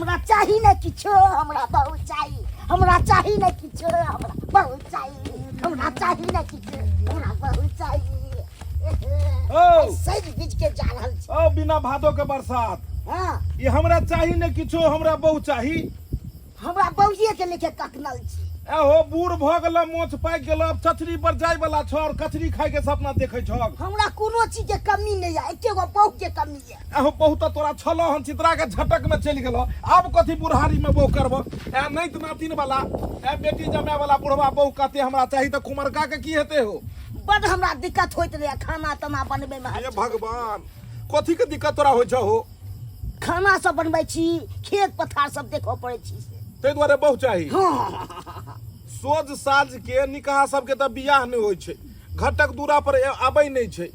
हमरा चाही ने किछो, हमरा बहु चाही। हमरा चाही ने किछो, हमरा बहु चाही। हमरा चाही ने किछो, हमरा बहु चाही। ओ सज बीज के जा रहल छी। ओ बिना भादो के बरसात। हाँ। ये हमरा चाही ने किछो, हमरा बहु चाही। हमरा बहुए के लेके ककनल छी। ए हो बूढ़ भ गेल, मोछ पाकि गेल, अब चचरी पर जाय वाला छ और कचरी खाय के सपना देखै छ। हमरा कोनो चीज के कमी नहीं है, एके गो बहु के कमी है। एहो बहु त तोरा छलो हन, चित्रा के झटक में चलि गेलो, आब कथी बुढ़ारी में बहु करबो? ए नैत नातिन वाला, ए बेटी जमाय वाला बुढ़वा बहु कहते हमरा चाही त कुमरका के की हेते हो? बड हमरा दिक्कत होइत रहे खाना तना बनबे में। हे भगवान, कथी के दिक्कत तोरा होइ छ हो? खाना सब बनबै छी, खेत पथार सब देखऽ पड़ै छी। ताहि दुआरे बहु चाही? हाँ। सोझ साझ के निकाह सबके तऽ बियाह नहि होइ छै, घटक दूरा पर आबै नहि छै,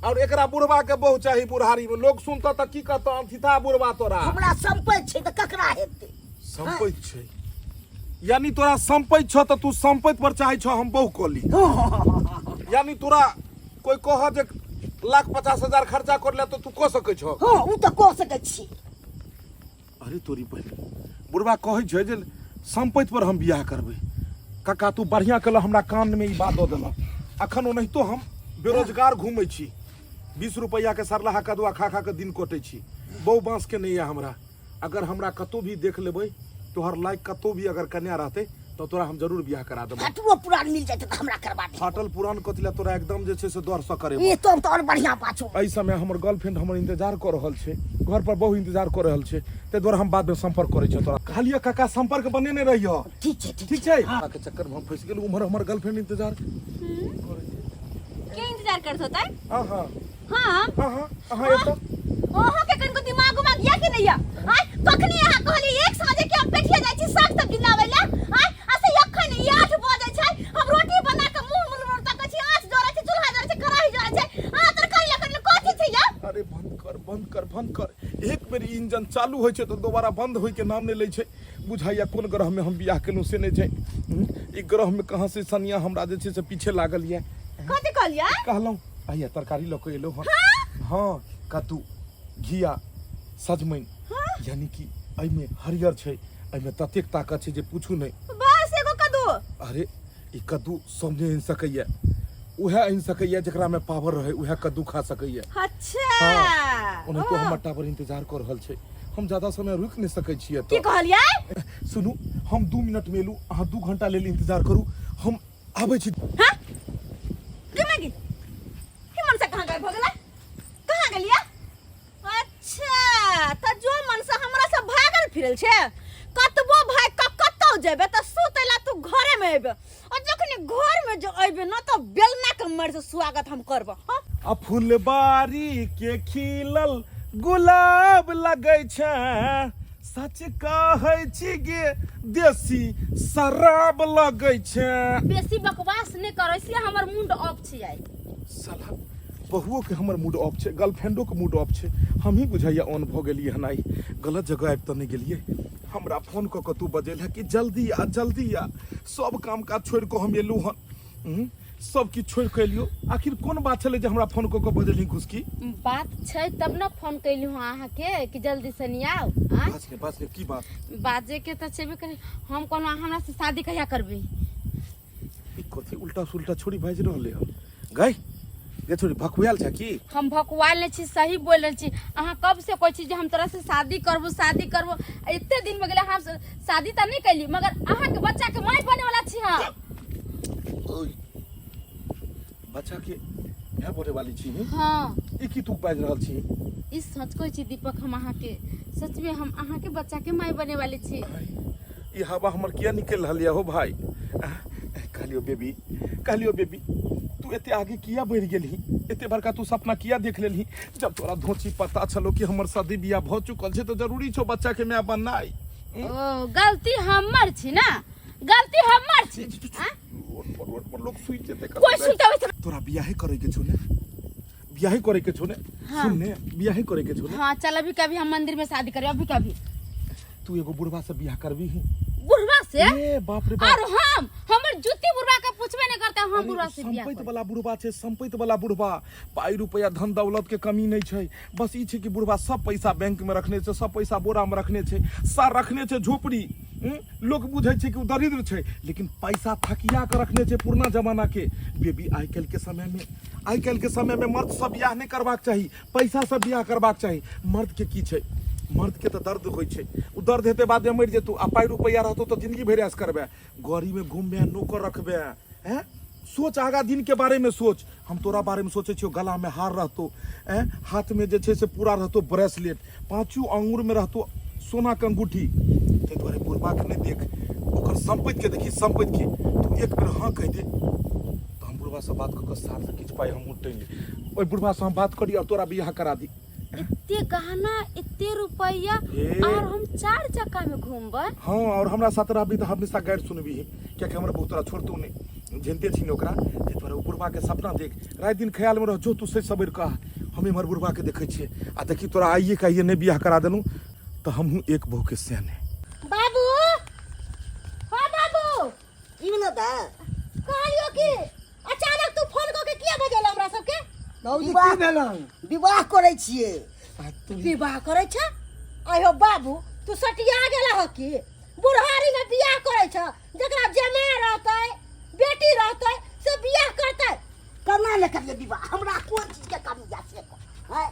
और एकरा बुढ़वा के बहु चाही बुढ़ारी में। लोग सुनतऽ तऽ की कहतऽ? अंथिता बुढ़वा तोरा। हमरा संपत्ति छै तऽ ककरा हेतै? संपत्ति छै, यानी तोरा संपत्ति छौ तऽ तू संपत्ति पर चाहै छौ हम बहु कऽ ली। यानी तोरा कोई कह जे 1,50,000 खर्चा कर ले तऽ तू कऽ सकै छौ? हाँ, उ तऽ कऽ सकै छी। अरे तोरी बहिन, बुढ़वा कहै छै जे संपत्ति पर हम बियाह करबै। काका, तू बढ़िया केलह हमरा कान में ई बात दऽ देलह। अखन ओनाहितो हम बेरोजगार घूमै छी, 20 रुपैआ के सरलाहा कदुआ खा खा के दिन कटै छी। बहु बाँस के नहि यऽ हमरा। अगर हमरा कतौ भी देख लेबै तोहर लायक कतौ भी अगर कन्या रहतै तऽ तोरा हम जरूर बियाह करा देबौ। फटलो पुरान मिल जेतै तऽ हमरा करबा दे। फाटल पुरान कथी लए, तोरा एकदम जे छै से दर से करेबौ। ई तो और बढ़िया बात छौ। एहि समय हमर गर्लफ्रेंड हमर इंतजार कऽ रहल छै, घर पर बहु इंतजार कऽ रहल छै, ताहि दुआरे हम बाद में संपर्क करै छियौ तोरा। कहलियौ काका, संपर्क बनेने रहियौ। ठीक छै, ठीक। ठीक छै। हाँ। के चक्कर में हम फंसि गेलहुँ, उम्हर हमर गर्लफ्रेंड इंतजार के इंतजार करत होतै? हाँ हाँ। हाँ। हाँ हाँ, अहाँ एतऽ? अहाँ के कनिको दिमाग उमाग या कि नहीं या? आय कखनी अहाँ कहली एक साँझे के हम पेठिया जाइ छी साग सब्जी लाबै ले, आय आ से अखन ई 8 बजै छै, हम रोटी बना के मुंह मुड़ तकै छी, आँच जरै छै, चूल्हा जरै छै, कड़ाही जरै छै, अहाँ तरकारी लऽ कथी छै या? अरे बंद कर, बंद कर, बंद कर। एक बेर इंजन चालू होइ छै तऽ दोबारा बंद होइ के नाम नहि लै छै। बुझाइया कोन ग्रह में हम बियाह केलहुँ से नहि छै। ई ग्रह में कहाँ से सनिया हमरा जे छै से पीछे लागल यऽ। कथी कहलियै? कहलहुँ आइया तरकारी लऽ कऽ एलहुँ हँ। हाँ, कद्दू, घिया, सजमनि, यानी कि एहिमे हरियर छै, एहिमे ततेक ताकत छै जे पूछू नहि। बस एगो कद्दू? अरे ई कद्दू सब नहि आनि सकैया, उएह आनि सकैया जकरा में पावर रहे, उएह कद्दू खा सकैया। अच्छा। हाँ, ओनाहितो ओ। हमर टावर इंतजार कऽ रहल छै, हम ज्यादा समय रुकि नहि सकै छियै। की कहलियै? सुनू, हम 2 मिनट में एलहुँ, अहाँ 2 घंटा लेल इंतजार करू, हम आबै छी। हाँ? केना गेल? ई मनसा कहाँ गायब भऽ गेलै? कहाँ गेलियै? अच्छा, तऽ जो मनसा हमरा से भागल फिरल छै, कतबो भागि कऽ कतौ जेबे तऽ सुतै ला तू घरे में अयबे, और जखनी घर में जो अयबे न तऽ बेलना के मारि से स्वागत हम करबो। हाँ? आ फुलबारी के खिलल गुलाब लगै छै, सच कहै छी गे देसी शराब लगै छै। बेसी बकवास नहि करो, इसलिए हमर मूड ऑफ छै आइ। साला बहुओ के हमर मूड ऑफ छै, गर्लफ्रेंडो के मूड ऑफ छै, हमही बुझाइया ऑन भऽ गेलियै हन। आइ गलत जगह आबि तऽ नहि गेलियै? हमरा फोन कऽ कऽ तू बजेल है कि जल्दी आ, जल्दी आ, सब काम काज छोड़ि कऽ हम एलहुँ हन। सब किछु छोड़ि कऽ एलियो, आखिर कोन बात छलै जे हमरा फोन कऽ कऽ बजेलही घुसकी? बात छै तब ने फोन कैलहुँ हँ अहाँके कि जल्दी से नहीं आउ। आँय? बात ने, बात ने, की बात? बाजे के तऽ छेबे करी, हम कहलहुँ अहाँ हमरा से शादी कहिया करबै? ई कथी उल्टा सुल्टा छोड़ी बाजि रहले हन गई? गे छोड़ी, भकुआयल छै की? हम भकुआयल नहि छी, सही बोल रहल छी। अहाँ कब से कहै छी जे हम तोरा से शादी करबो, शादी करबो, एते दिन भऽ गेलै, हम शादी तऽ नहि कैली मगर अहाँके बच्चा के माय बने वाला छी हम। ओय, बच्चा के माय बने वाली छी? हाँ। ई की तू बाजि रहल छी? ई सच कहै छी दीपक, हम अहाँके सच में हम अहाँके बच्चा के माय बने वाली छी। ई हवा हमर किया निकलि रहल यऽ हो भाई? कहलियो बेबी, कहलियो बेबी, तू एते आगे किया बढ़ि गेलही? एते बड़का तू सपना किया देख लेलही? जब तोरा धोची पता छलो कि हमर शादी बियाह भऽ चुकल छै तऽ जरूरी छौ बच्चा के माय बननाइ। ओ गलती हमर छी ना, गलती हमर छी। आँ? रोड पर, रोड पर लोग सुति जेतै। कोई सुनते होय छै। तोरा बियाहे करे के छौ ने? बियाहे करे के छौ ने? हाँ। सुन ने, बियाहे करे के छौ ने? हाँ, चल अभी कभी हम मंदिर में शादी करब, अभी कभी। तू एगो बुढ़वा से बियाह करबी ही? बुढ़वा से? ए बाप रे बाप। और हम हमर जुत्ती बुढ़वा के पूछबे नहीं करते हम अरे, बुढ़वा से बियाह संपैत करब। वाला बुढ़बा छै, संपैत वाला बुढ़बा, पाइ रुपैआ धन दौलत के कमी नहि छै। बस ई छै कि बुढ़बा सब पैसा बैंक में रखने छै, सब पैसा बोरा में रखने छै, सार रखने छै झोपड़ी। लोक बुझै छै कि ओ दरिद्र छै, लेकिन पैसा थकिया के रखने छै पुरना जमाना के। बेबी, आइ काल्हि के समय में, आइ काल्हि के समय में मर्द सब बियाह नहि करबाक चाही, पैसा सब बियाह करबाक चाही। मर्द के की छै, मर्द के तऽ दर्द होइ छै, ओ दर्द हेतै बादमे मरि जेतौ, आ पाइ रुपैआ रहतौ तऽ जिंदगी भरि ऐश करबै, गाड़ी में घूमबे, नौकर रखबे। हैं, सोच, आगा दिन के बारे में सोच। हम तोरा बारे में सोचै छियौ, गला में हार रहतौ, हैं, हाथ में जे छै से पूरा रहतौ ब्रेसलेट, पाँचो आंगुर में रहतौ सोना के अंगूठी। ताहि दुआरे बुढ़बा के नहि देख, ओकर संपत्ति के देखी, संपत्ति के। तू एक बेर हाँ कहि दे तऽ हम बुढ़बा से बात कऽ कऽ साल से किछु पाइ हमहूँ टानि ली, ओहि बुढ़बा से हम बात करी और तोरा बियाह करा दी। एते गहना, एते रुपैया ए। और हम चार चक्का में घूमबै। हाँ, और हमरा साथ रहबी तऽ हमेशा गारि सुनबी, कियाकि हमरा बहुत तोरा छोड़तौ नहि, झेलते छी ने ओकरा। ताहि दुआरे ओ बुढ़बा के सपना देख, राति दिन ख्याल में रह, जो तू से सबरि कह, हम इम्हर बुढ़बा के देखै छियै। आ देखी, तोरा आइए के आइए नहि बियाह करा देलहुँ तऽ हमहूँ एक बहु के सैन है। बाबू, हाँ बाबू। की भेलो तऽ? कहलियो कि अचानक तू फोन कऽ के किया बजेला हमरा सबके? बाबूजी, विवाह- की भेलन? विवाह करै छियै। विवाह करै छ? आयो बाबू, तू सटिया गेला हो की? बुढ़ारी में बियाह करै छ? जकरा जमाय रहतै, बेटी रहतै, से बियाह करतै। केना नहि करियै विवाह? हमरा कोन चीज के कमी या से कह, हैं?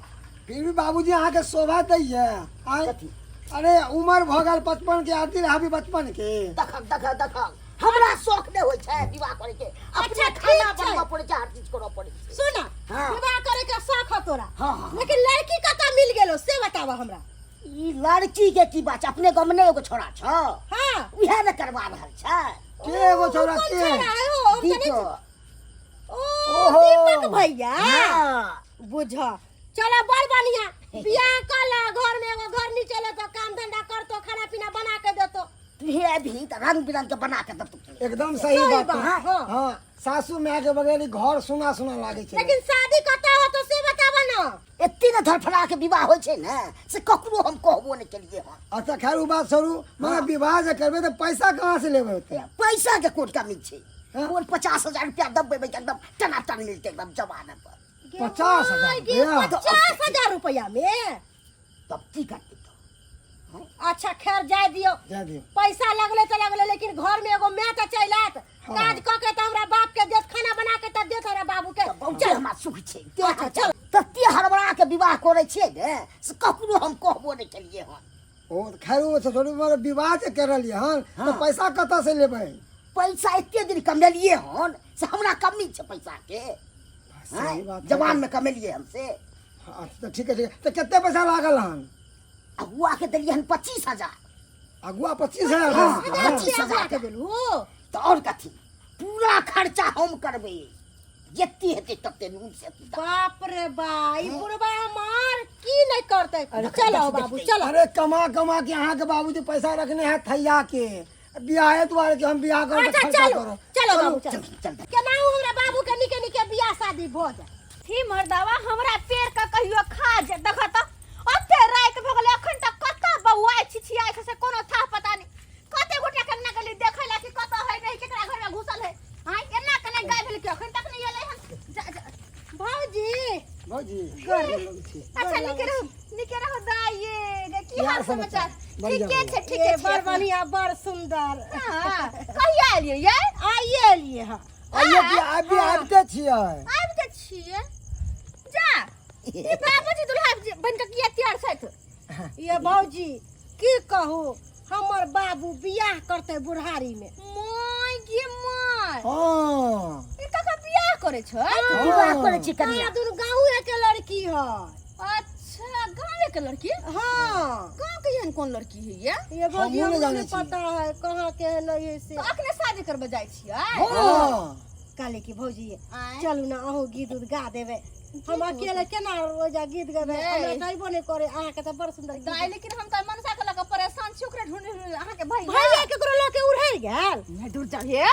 फिर भी बाबूजी, अहाँके शोभा दैये आँय? कथी? अरे, उमर भऽ गेल 55 के, आदि रहा बचपन के। देखक देखक देखक, हमरा शौक नहि होइ छै विवाह करे के। अपने अच्छा, खाना ठीक छै। बनबऽ पड़ै छै, हर चीज करऽ पड़ै छै। सुन। हाँ। विवाह करे के शौक हो तोरा? हाँ, हाँ। लेकिन लड़की कतऽ मिल गेलो से बताबऽ हमरा। ई लड़की के की बात छै, अपने गाँव में नहि एगो छोड़ा छौ? हाँ। उएह ने करवा रहल छै। के एगो छौड़ा? कोन के? छौड़ा है हो? हम तऽ नहि- दीपक। ओ। ओहो। दीपक भैया। हाँ। बुझ, चलो बड़ बढ़िया, बियाह कर ला, घर में एगो घर नहीं चले तो काम धंधा करतो, खाना पीना बना के देतो। तू हे अभी तऽ रंग बिरंग के बना के देतो। एकदम सही सही बात। बात, हाँ। हाँ। हाँ, सासू माय के बगैर ई घर सुना सुना लागे छै। लेकिन शादी कतऽ होतो से बताबऽ न। एते ने धड़फड़ा के विवाह होइ छै ने, से ककरो हम कहबो नहि केलियै हन। अच्छा, खैर ओ बात छोड़ू, मगर विवाह जे करबै तऽ पैसा कहाँ से लेबै ओते? पैसा के कोन कमी छै? हाँ। कोन 50,000 रुपया दबेबै तऽ एकदम टनाटन मिलतै एकदम जवान पर। 50,000 गे, रुपया? 50,000 रुपया में तब की करतै तो? अच्छा, खैर जाय दियो। जाय दियौ। पैसा लगले तऽ लगले, लेकिन घर में एगो माय तऽ चलि आयत। हाँ। काज कऽ के तऽ हमरा बाप के देत, खाना बना के तऽ देत हमरा बाबू के। तऽ बहुते हमरा सुख छै। अच्छा, चल। तते हड़बड़ा के विवाह करै छियै ने, से ककरो हम कहबो नहि केलियै हन। ओ खैर ओ छोड़ू, मगर विवाह जे कर रहलियै हन तऽ हाँ। पैसा कतऽ से लेबै? पैसा एते दिन कमेलियै हन से हमरा कमी छै पैसा के? सही बात है। जवान में कमेलियै हम से। हाँ, तऽ ठीक है, ठीक है। तऽ कते पैसा लागल हन? अगुआ के देलियै हन 25,000। अगुआ 25,000? हाँ, देलकै? 25,000 के देलू? तऽ आओर कथी, पूरा खर्चा हम करबै, जते हेतै तते, नून से अथी तक। बाप रे बा, ई बुढ़बा हमार की नहीं करते। चलो बाबू, चलो। अरे, कमा कमा के अहाँके बाबूजी पैसा रखने है थैया के, बियाहे दुआरे के हम बियाह करब तऽ अच्छा। खर्चा चलो। करब। चलो बाबू, चलो। चल चल। केनाहु हमरा बाबू के निके निके बियाह शादी भऽ जाय। थी मर्दावा, हमरा पेड़ के कहियो खा जे। देख त, ओते राति भऽ गेलै, अखन तक कतऽ बौआइ छिछियाइ छै से कोनो थाह पता नहि। कते गोटा के अंगना गेली देखै ला कि कतऽ है नहीं, केकरा घर में घुसल है। आँय, एना केना गाय भेल कि अखन तक नहि एलै हन? जा जा। भौजी। भौजी, गोर लगै छी। अच्छा, नीके रहू, नीके रहू दाइ। ये गे, की हाल हाल समाचार? बढ़िया, ठीके छै, ठीके ठीके छै, छै। बड़ बढ़िया, बड़ सुंदर। हाँ, कहिया एलियै ये? आइए एलियै हँ। आइए कि आबि आबिते छियै? आबिते छियै। जा, ई बाबूजी दुल्हा बनि कऽ किया तैयार छथि? ये भौजी, की कहू, हमर बाबू बियाह करतै बुढ़ारी में। My गे my. हाँ। ई कका बियाह करै छै? विवाह करै छी कनिया। कनिया दुनू गाँवे के लड़की है। अच्छा, गाँवे के लड़की? हाँ। गाँव के एहन कोन लड़की है ये? ये भौजी, हमहूँ नहि हमरो जानै नहीं छी। पता है कहाँ के है, नहीं है से। तऽ अखने शादी करबे जाइ छियै? हाँ। कहले कि भौजी, आँय? चलू ना, अहूँ गीत उत गा देबै, हम अकेले केना रोजा गीत गेबै? यै। हमरा तऽ अयबो नहि करे, अहाँके तऽ बड़ सुंदर गीत। दाइ, लेकिन हम तऽ मनसा के लऽ कऽ परेशान छी, ओकरे ढूंढि ढूंढि अहाँके भैया। भैया केकरो लऽ के उड़ै गेल। नहि, दूर जाउ हे,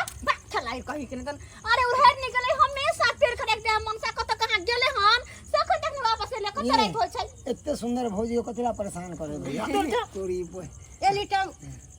चलाई कही के नहि तन। अरे, उड़ैर नहि गेलै, हमेशा पेड़ के रख दे। मनसा कतऽ कहाँ गेलै हन से अखन तक नहि वापस एलै। कतऽ राति होइ छै? एते सुंदर भौजी के कथी ला परेशान करे भैया तोरी। एली टाइम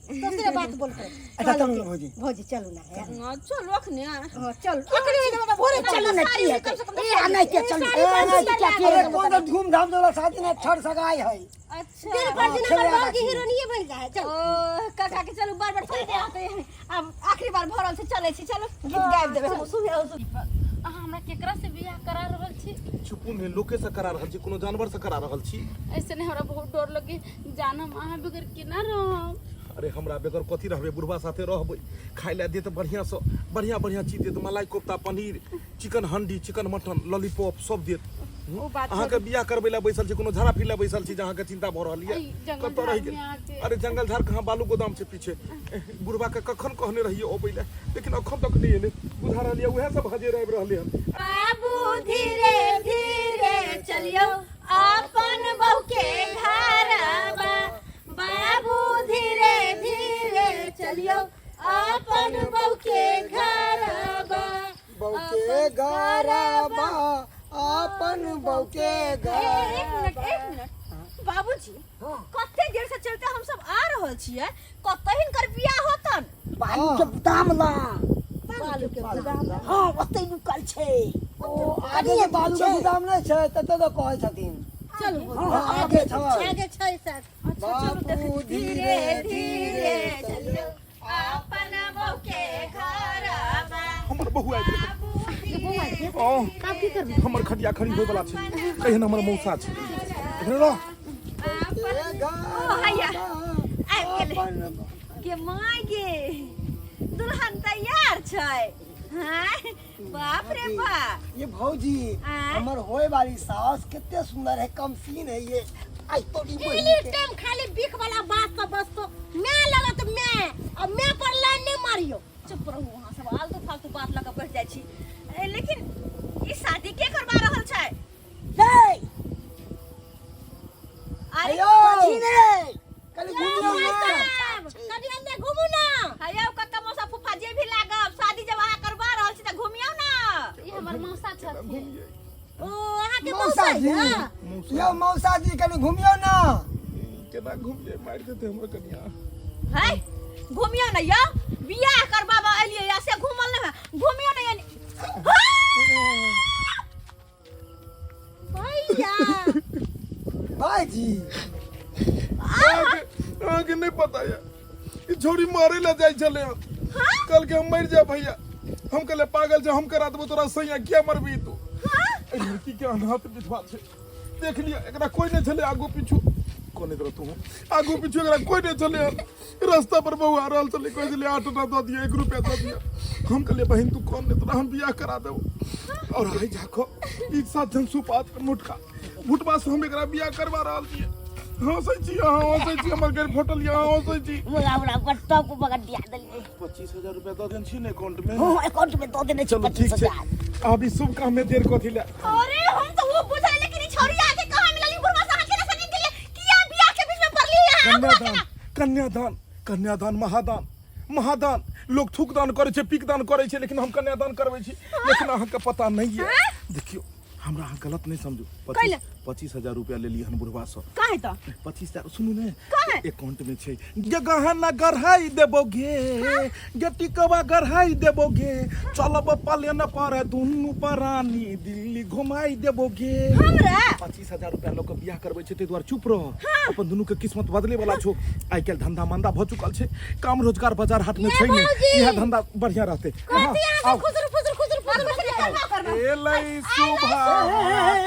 दोसरे बात बोलते। अच्छा, चलू ने भौजी। भौजी चलू ना यार। हाँ, चलू अखने। हाँ, चल अखने बाबा भोरे चलू ना, की हेतै? ए आ नहि के चलू। ए, ए, नहि, क्या के अरे कोन तो धूमधाम वाला शादी ना छड़ सगाई है। अच्छा। दिन पर दिन हाँ, हमर छेड़ा बाबूजी गाछी। हीरोइनिये बनि जाइ है। चल। ओ काका के चलू, बार बार थोड़े आते हैं। अब आखिरी बार भरल छै, चलै छी, चलू गीत गाबि देबै हम सुबह सुबह। अहाँ हमरा केकरा से बियाह करा रहल छी? चुपू ने, लोके से करा रहल छी, कोनो जानवर से करा रहल छी? ऐसे नहीं, हमरा बहुत डर लगे, जानम अहाँ बगैर केना रहब? अरे हमरा बगैर कथी रहबै? बुढ़वा साथे रहबै, खाय लए देत बढ़िआँ से, बढ़िआँ बढ़िआँ चीज देत, मलाई कोफ्ता, पनीर, चिकन हंडी, चिकन मटन, लॉलीपॉप सब देत। ओ बात अहाँके बियाह करबै लए बैसल छी, कोनो झाड़ा फिर लए बैसल छी जे अहाँके चिंता भऽ रहल यऽ? एहि जंगल कतऽ रहि झाड़ गेल? में अहाँके- अरे जंगल झाड़ कहाँ, बालू गोदाम छै पीछे। बुढ़वा के कखन कहने रहियै अबै लए, लेकिन अखन तक नहि एलै। बुझा रहल यऽ उएह सब हजेर आबि रहलै हन। बाबू धीरे धीरे चलियो अपन बहू के घरवा, बाबू धीरे धीरे चलियो अपन बहू के घरवा, बहू के घरबा, अपन बहू के ए, एक मिनट, घरबा। एक मिनट बाबूजी, कते देर से चलते हम सब आ रहल छियै, कतऽ हिनकर बियाह होतन? बालू के दाम ला। बालू के गोदाम? हाँ, ओतै नुकल छै। ओ आगे जे बालू के गोदाम नहि छै ततऽ तऽ कहै छथिन। चलू। हाँ, आगे छै। आगे छै सर। बाबू धीरे धीरे चलियो अपन बहू के घरवा। हमर बहू आबि गेलै। बाबू धीरे आब की करबै? हमर खटिया खड़ी होय वाला छै, कहिन हमर मौसा छै, एखने रह। ओ हैया आबि गेलै के माय गे, दुल्हन तैयार छै। हाँ, बाप रे बाप। ये भौजी, आँय? हमर होए वाली सास कितने सुंदर है, कम सीन है ये आई तोड़ी बहिन एनी के। टाइम खाली बिख वाला बात सब बस तो मैं लगत मैं आ मैं पर लाइन नहीं मारियो। चुप रहू अहाँ सब, आलतू फालतू बात लऽ कऽ बैठ जाइ छी। ए, लेकिन ई शादी के करवा रहल छै? रे अरे हेलो, कथी रे? कनि घुमियौ ना। कनि अंदर घुमू ना। हेयौ कक्का, मौसा, फूफा जे भी लागब, शादी जब अहाँ करवा रहल छी तऽ घुमियौ ना। ई हमर मौसा छथिन। ओ अहाँके मौसा मौसा जी, यऽ? यौ मौसा जी, कनि घुमियौ ना। केना घुमियै? मारि देतै हमर कनिया। है घुमियौ ना यौ, बियाह करबाबऽ एलियै या से घुमल नहि है। घुमियौ ना यानी भैया। भाईजी। अहाँके नहि पता यऽ, ई छौड़ी मारे लए जाइ छलै हन। कहलकै हम मरि जायब भैया। हम कहलियै पागल छै, हम करा देबो तोरा सैया, किया मरबही तू? एहि लड़की के अनाथ विधवा छै, देख लिअ, एकरा कोई नहि छलै आगू पीछू। कोने तरह तू आगू पीछू, एकरा कोई नहि छलै हन। रास्ता पर बौआ रहल छलै, कहै छलै 8 आना दऽ दिअ, 1 रुपया दऽ दिअ। हम कहलियै बहिन तू कौन नहि, तोरा हम बियाह करा देबो। और आइ जाकऽ ई 7 जन सुपात मोटका भुटबा से हम एकरा बियाह करवा रहल छियै। हंसै छी अहाँ, हंसै छी, हमर घर फटल यऽ, अहाँ हंसै छी। हमरा हमरा बट्टा को पकड़ दिया देलियै। 25,000 रुपया दऽ देने छी ने अकाउंट में? हाँ, अकाउंट में दऽ देने छी। चलू 25 ठीक छै हजार। अभी शुभ काम में देर कथी लए? अरे हम तो वो बुझल, लेकिन ई छौड़ी आके कहाँ मिलली? बुढ़वा से अहाँ केना सेटिंग केलियै? किया बियाह के बीच में पड़ली अहाँ? अगुआ कन्यादान केना? कन्यादान, कन्यादान महादान, महादान। लोग थूक दान करै छै, पीक दान करै छै, लेकिन हम कन्यादान करबै छी। लेकिन अहाँके पता नहि यऽ, देखियौ हमरा अहाँ गलत नहि समझू। कैला? 25,000 रुपया लेलियै हन बुढ़वा सँ। काहे तऽ? 25,000, सुनू ने। काहे? अकाउंट में छै गे, गहना गढ़ाई देबो गे, गे टिकवा गढ़ाई देबो गे, चलब पलेन पर दुनू प्राणी, दिल्ली घुमाई देबो गे। हमरा 25,000 रुपया लऽ कऽ बियाह करबै छै, ताहि दुआरे चुप रह। अपन दुनू के किस्मत बदले वाला छौ। आइ काल्हि धंधा मंदा भऽ चुकल छै, काम रोजगार बाजार हाट में छै नहि, इएह धंधा बढ़िया रहतै। हाँ, आउ। खुसरू फुसरू खुसरू फुसरू। एलै सुभा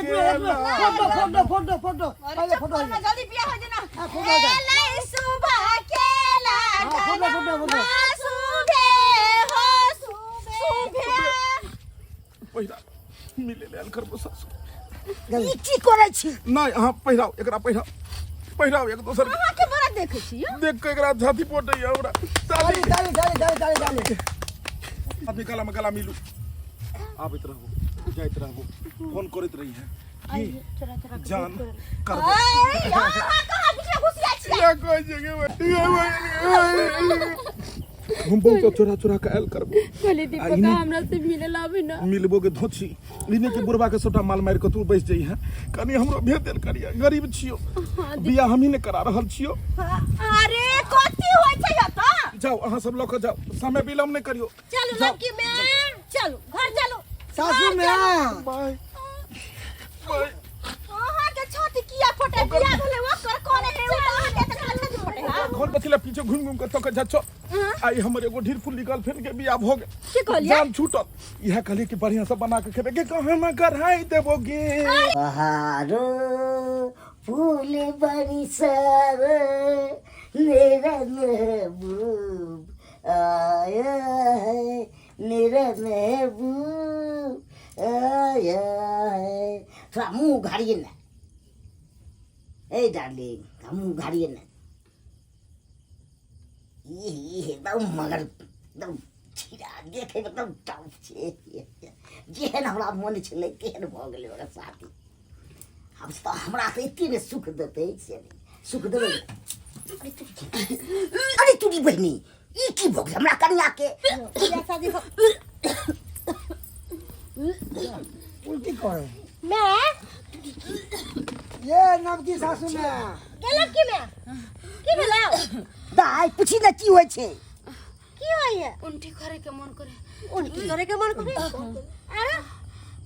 केला। फोटो फोटो फोटो फोटो, अरे पहिले चुप फोटो। कर ना, जल्दी बियाह हो जाना। हाँ, फोटो हो जा। एलै सुबह केला। हाँ, फोटो, फोटो, फोटो। सुबह हो सुबह। पहिरा मिले ले आयल करबो सासु। ई की करै छी? नहि, अहाँ पहिराउ एकरा, पहिराउ, पहिराउ एक दोसर के। अहाँ के बड़ा देखै छी यौ। देख के एकरा छाती पोटैया हमरा। ताली ताली ताली ताली ताली ताली। आदमी गला में गला मिलू, आबैत रहबो, जाइत रहबो, फोन करैत रही है की जान करबो। ऐ, अहाँ कहाँ बीच में घुसिया छियै? या कहै छै कि भाई, ये भाई, हम बहुत चोरा चोरा के आयल करबो। कहली आ दीपक इने- हमरा से मिले ला अभी ना। मिलबो के धोछी इने के बुढ़बा के सबटा माल मारि के तू बैस जइहे, कनी हमरो भेज देल करिया, गरीब छियो, बियाह हमही ने करा रहल छियो। अरे कथी होइ छै एतऽ? जाओ अहाँ सब लऽ के जाओ, समय विलम्ब नहि करियो। चलू लड़की में, चलू घर चलू। सासू में बाय बाय। अहाँ के छाती किया फटे? बियाह भेलै ओकर कोने हे, ओ तऽ अहाँ के तऽ छाती फटे है। घर बतिला पीछे घुमि घुमि के तक जा चल। आई हमर एगो ढीर फुल्ली गर्लफ्रेंड के बियाह भऽ गेल। की कहलियै? जान छूटल। इएह कहलियै कि बढ़िया से बना के खेबै के कहाँ में गढ़ाई देबोगे। बहारो फूल बरसावे मेरा महबूब आया है, मेरा महबूब आया है। थोड़ा मुंह उघाड़िए ना ए डार्लिंग, थोड़ा मुंह उघाड़िए ना। ई एकदम मगर एकदम छिरा देखे में एकदम टॉप छै। जेहन हमरा मन छलै तेहन भऽ गेलै ओकर शादी। आब तऽ हमरा तऽ एते ने सुख देतै से नहि सुख देबै। अरे तुरी, अरे तुरी बहिनी, ई की भऽ गेल हमरा कनिया के? बियाह शादी हो उल्टी करे मैं ये नवकी सासू में गेलक की मैं की भेलौ? दाइ पूछी ने की होइ छै। की होइए? उल्टी करे के मन करे। उल्टी करे के मन करे? आरो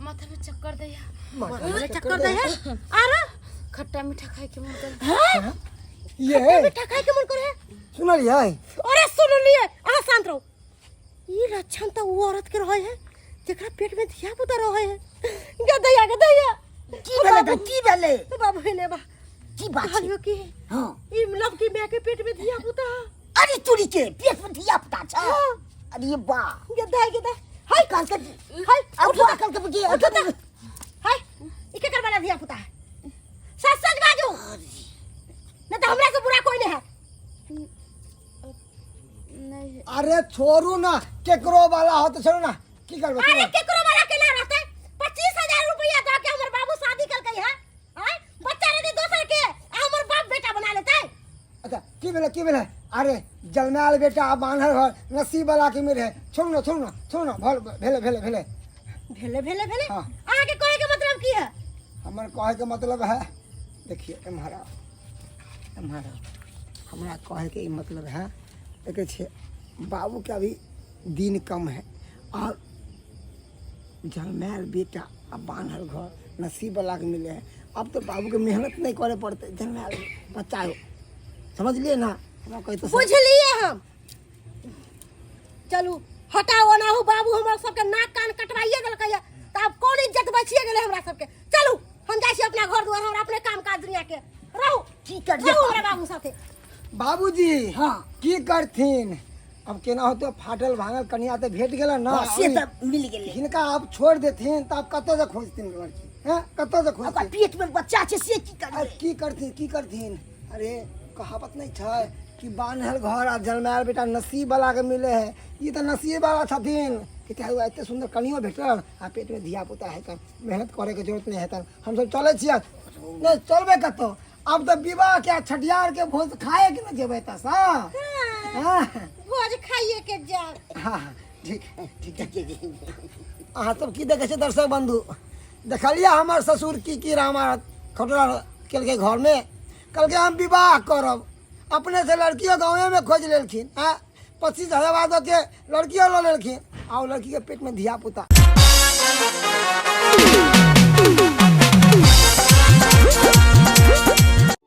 माथा में चक्कर दैया। माथा चक्कर दै है? आरो खट्टा मीठा खाए के मन करे। हैं? ये मीठा खाए के मन करे है? सुनलियै? अरे सुनलियै, अहाँ शांत रहू। ई लक्षण तऽ ओ औरत के रहै है जेकरा पेट में धिया पुता रहै है। गदैया गदैया। की भेलै दाइ, की भेलै? बाबू हेने बा। की बात छै? कहलियो कि हँ ई लड़की माय के पेट में धिया पुता। अरे चोरी के पेट में धिया पुता छै। अरे बा गदा गदा हाय काल के हाय अब उठो काल के के उठो त हाय, ई केकर वाला धिया पुता है? सच सच बाजू न त हमरा से बुरा कोई नहीं है। नहीं। अरे छोड़ू ना, केकरो वाला हो तो छोड़ू ना, की करबै? अरे केकरो वाला केना रहतै? 25,000 रुपया दऽ के हमर बाबू शादी कलकै है। आय बच्चा रहतै दोसर के आ हमर बाप बेटा बना लेतै। अच्छा की भेलै, की भेलै? अरे जलमायल बेटा आ बान्हल घर नसीब वाला के मिले। छोड़ू ना, छोड़ू ना, छोड़ू ना, भल भेलै भेलै भेलै भेलै भेलै भेलै। हाँ। अहाँ के कहे के मतलब की है? हमर कहे के मतलब है, देखिए एम्हर आओ, एम्हर आओ। हमरा कहे के ई मतलब है, देखै छियै बाबू के अभी दिन कम है और जलमायल बेटा आ बान्हल घर नसीब वाला के मिले है। अब तो बाबू के मेहनत नहीं करे पड़ते, जलमायल बच्चा हो, समझलिए ना? हमरा कहे तो बुझलिए हम। चलू हटाओ ओनाहू बाबू हमर सबके नाक कान कटवाइए देलकै है, तऽ आब कोन इज्जत बचिए गेलै हमरा सबके। चलू हम जाइ छी अपना घर दुआर, हमरा अपने काम काज दुनिया के रहू। की करिए रहू हमरा बाबू साथे। बाबूजी हाँ। की करथिन अब, केना होते फाटल भांगल कनिया तऽ भेट गेल ना। हाँ, से तऽ मिल गेलै। हिनका आप छोड़ देथिन तऽ आप कतऽ से खोजथिन लड़की? हैं, कतऽ से ओकर खोजथिन? पेट में बच्चा छै से की करबै? की करथिन, की करथिन? अरे कहावत नहीं छै कि बान्हल घर आ जन्मायल बेटा नसीब वाला के मिले है। ई तऽ नसीब वाला छथिन कि चाहे एते सुंदर कनियो भेटल आ पेट में धिया पुता हेतन, मेहनत करे के जरूरत नहीं हेतन। हमसब चलै छियै नहीं चलबै कतौ, अब तऽ विवाह के छठियार के भोज खाए के न जेबै तऽ सँ। हाँ। भोज खाइए के जाओ। हाँ हाँ, ठीक ठीक है। अहाँ सब की देखै छियै दर्शक बंधु? देखलियै हमर ससुर की की रामा खटोरा केलकै घरमे। कहलकै हम विवाह करब, अपने से लड़कियों गाँवे में खोज लेलखिन। आँ 25,000 दऽ के लड़कियों लऽ लेलखिन आ ओ लड़कीके पेटमे धिया पुता।